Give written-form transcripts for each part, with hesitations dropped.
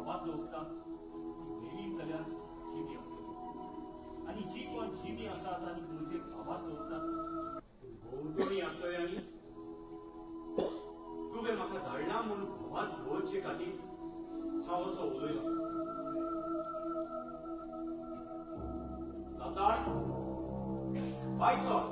भावात दवरता ती मेली जाल्यार जिवी आसतली आनी जी कोण जिवी आसात आनी तुमचे भावात दवरतात भोंवतणी आसतले. आनी तुवें म्हाका धाडला म्हणून भावात दवरचे खातीर हांव असो उलयलों. लाजार, भायर सर.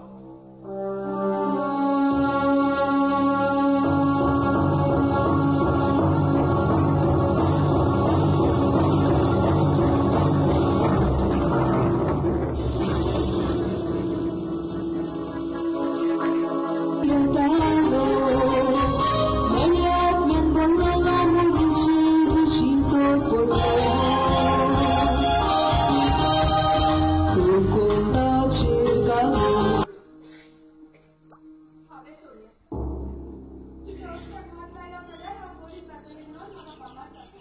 हांवें सोडलें. तुज्या रस्त्याक हात लायलो जाल्यार हांव बरी जातलें म्हणून म्हाका फामाद आसा.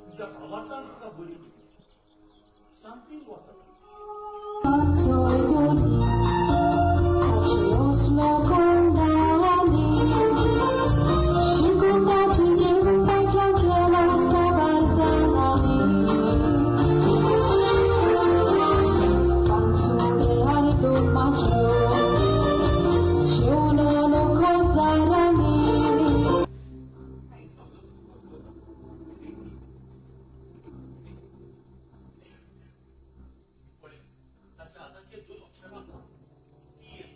तुज्या भावांतल्यान तुका बरी शांतीन वता. पळय, ताच्या हाताचेर दोन अक्षरां आसा, सी एम.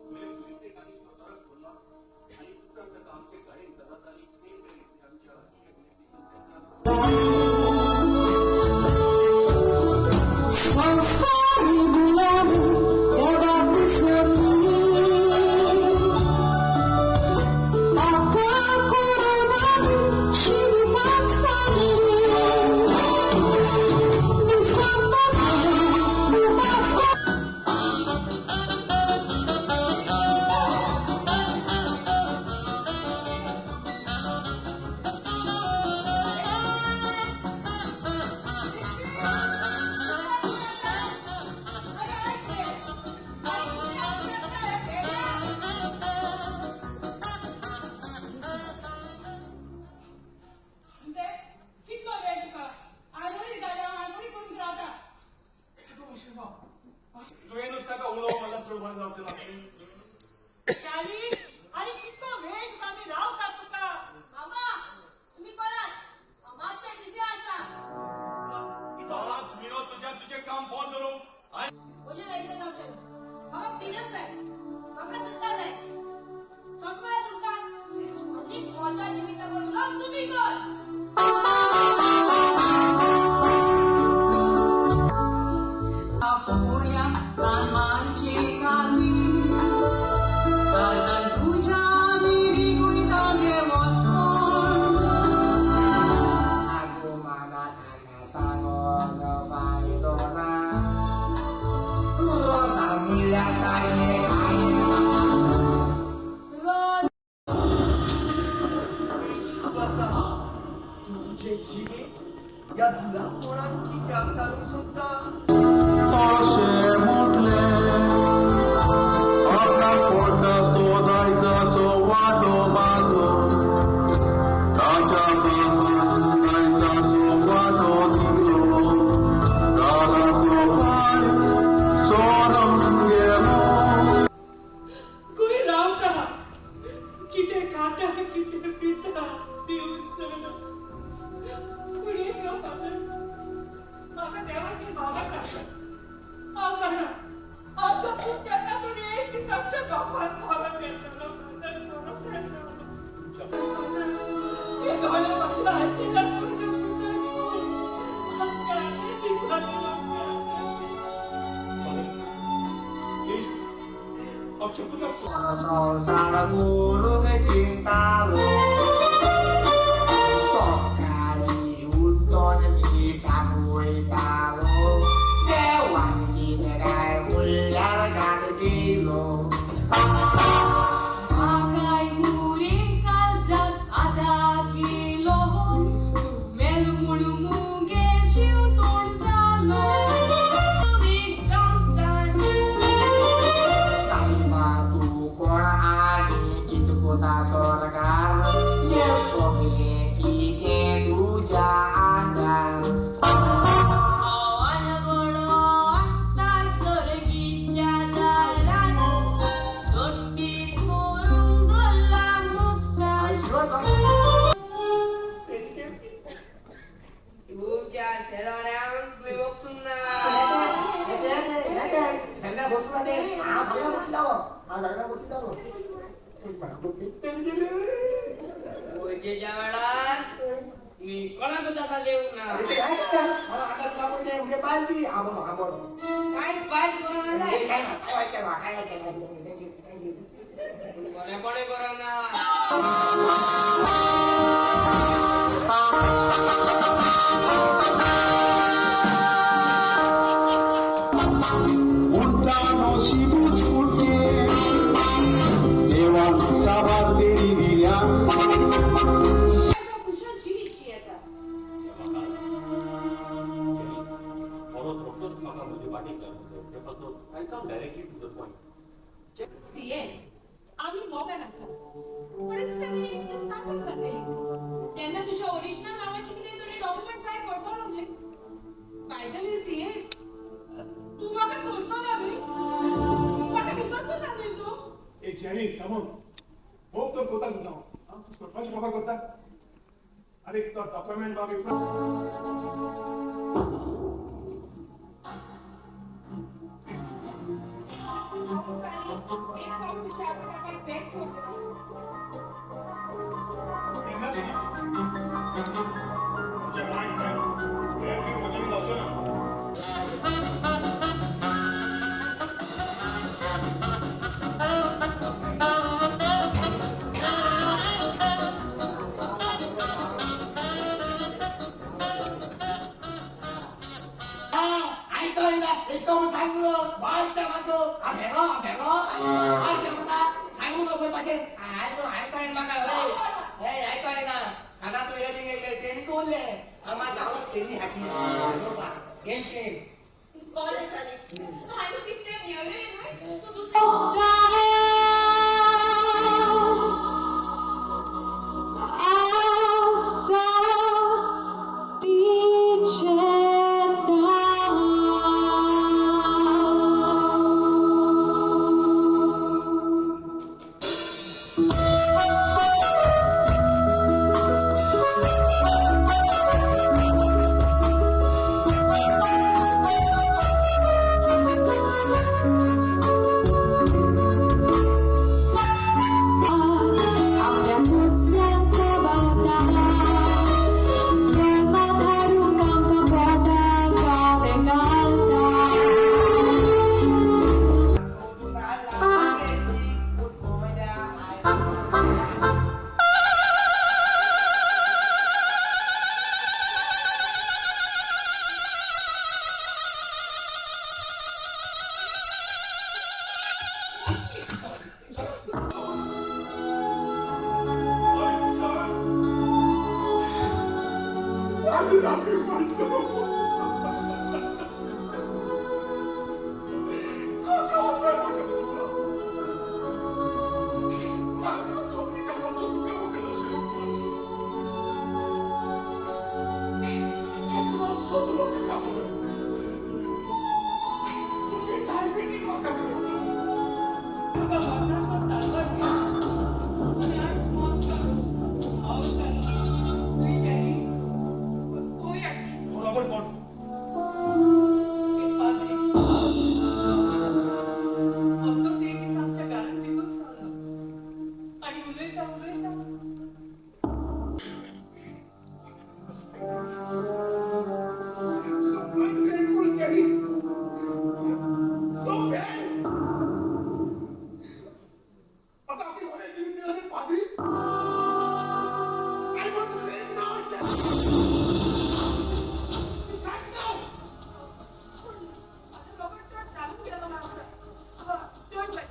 तुवें पुलिसेक आनी दोतोराक सोडला आनी उपरांत ताका आमचे गाडयेन घालात आनी सेंट मेरीज आमच्या रिहॅबिलिटेशन सेंटरांत. कितलो वेळ तुका आरमोरी जाल्या, आरमोरी करून रावता. तुवेंच ताका उलोवप मला चड बरें जावचें नासलें. शाली, आनी कितलो वेळ तुका आमी रावता तुका? मामा, तुम्ही करात, हांव मातशें बिजी आसा. 5 मिनट तुज्यान तुजें काम बंद करूंक. म्हजें जाय कितें जावचें, म्हाका फ्रिडम जाय, म्हाका सुटका जाय. समजलें तुमकां? आनी म्हज्या जिवितावर उलोवप तुमी कर. आपोवया कामाचे खातीर काळजान तुज्या मिरी गे वचोन. आगो मानात हांगा सांगोन फायदो ना, रोसा म्हणल्यार ताणें कांय ना. रोज. शुभ आसा, तूं तुजे जिणेक ह्या जुलाबपणान कित्याक सारूंक सोदता? तशें म्हटलें, आपल्या पोटाचो दायजाचो वांटो मागलो, ताच्या बापान दायजाचो वांटो दिलो, दादाचो पाय सोडून गेलो. खंय रावता, कितें खाता, कितें पिता, देव जाणा. पूण एक फादर, म्हाका देवाची भावना आसा. हांव जाणा, हांव समजून केन्ना तरी एक दीस आमच्या गांवांत मरण येतलो फादर, मरण येतलो. हे दोळे म्हज्या आशिर्वाद तुमच्या मुखार आमकां आनी दी फादर, आमकां आनी दी. फादर, प्लीज आमच्या पुताक सोड. संवसार करूंक चिंतालो, सकाळी उठून मिसाक वयतालो, देवान कितें काय म्हणल्यार घात दिलो. म्हाकाय मुरी काळजात आदा केलो, तूं मेल म्हूण मुगे जीव तोड जालो. सायबा, तूं कोण? सोदता सरकार हें सगळें कितें तुज्या आंगार. अनवळो आसता सर्गीच्या दारान दोट्टीत मोरून दवरला मुखार. तुमच्या शेजाऱ्यांक तुवें वचूंक ना. सगळ्या बसून हांव सगळ्या बसता, हांव सगळ्या बसता. पुजेच्या वेळार मी कोणाक जाता देवूंक ना. कांयच वायट करूंक ना जाय. बरेंपणूय करूंक ना. उठा नशीबूच फुटलें, देवान साबार देणी दिल्या. खुशाल जिवीत जियेता. परत रोखडोच म्हाका म्हजे वाटेक लागलो ते पासून I come directly to the point. CN आमी मोगान आसा, पण दिसता एक दीस कांसर जातली तेन्ना तुज्या ओरिजिनल नांवाची कितें तरी डॉक्युमेंट सायन करतलो न्ही. बाय the way CN, तूं म्हाका सोडचो ना न्ही? म्हाका विसरचो ना न्ही तूं? ए जेनी, कमोन, होप तर कोता तुझा सोडपाची खबर करता. अरे, तो डॉक्युमेंट बाबी. एक फावट तुज्या आवय बापायक भेट करता. केन्नाच तुझ्या मायंड काय म्हज्यानी जावचें ना. आयको सांगलो बालता म्हणतो हा भेरो, हा भेरो बालता म्हणता सांगू नको पाहिजे. आयको आयको म्हाका हय हे आयको ना खाना तू हे तेणी कोल्ले आम्हा जाऊन तेणी हाटली गेल. बरें जालें, आनी तितलें न्हय न्हय तूं दुसऱ्या आपल्या दुसऱ्यांचा बावता जन्मात हाडूंक आमकां पोटाक गावे घालता. सोदून हाडला पूण म्हज्या आयला. My son! I love you, my son. कसो आसा म्हज्या पुता? गांवाचो तुका मुखार चक्रात सोदलो तुका हांवें. तुगे डायबिटीज म्हाका खबर. तुका मरणाचो ताळवार दिलो आनी आज फोन करून हांव जालो तुय जेरी खंय हाडली? रॉबर्ट कोण? एक पाद्री असोच एक दीस आमच्या घरांत भितर सरलो आनी उलयता उलयता So ungrateful, Jerry. So bad. आता आपली होणे जीवित दिवस पाद्री. I want to say it now, Jerry. Right now. Robert तर घालून गेलो माणसं. Don't worry.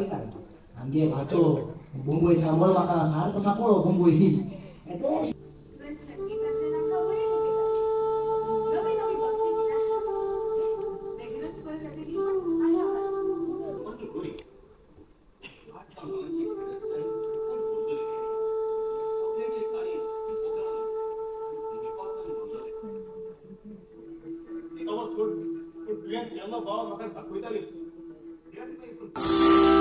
सुपारी काड. आमगे भाचो मुंबय सांबळ म्हाका सारको सांपळो मुंबय. तुवें संगीतांतल्यान आमकां बरें शिकयता. नवी नवी भक्ती गितां शिक. बेगीनूच बरें जातली आशा म्हणून गोरी आठ सामानाची गिरेस्ताय फुल भरलेली. सगळ्यांचे काळीज मोगान आनी विपासान भरलेलें. ते खबर सोड, पूण तुवें केल्लो भाव म्हाका दाखयताली. गिरेस्ताय पूण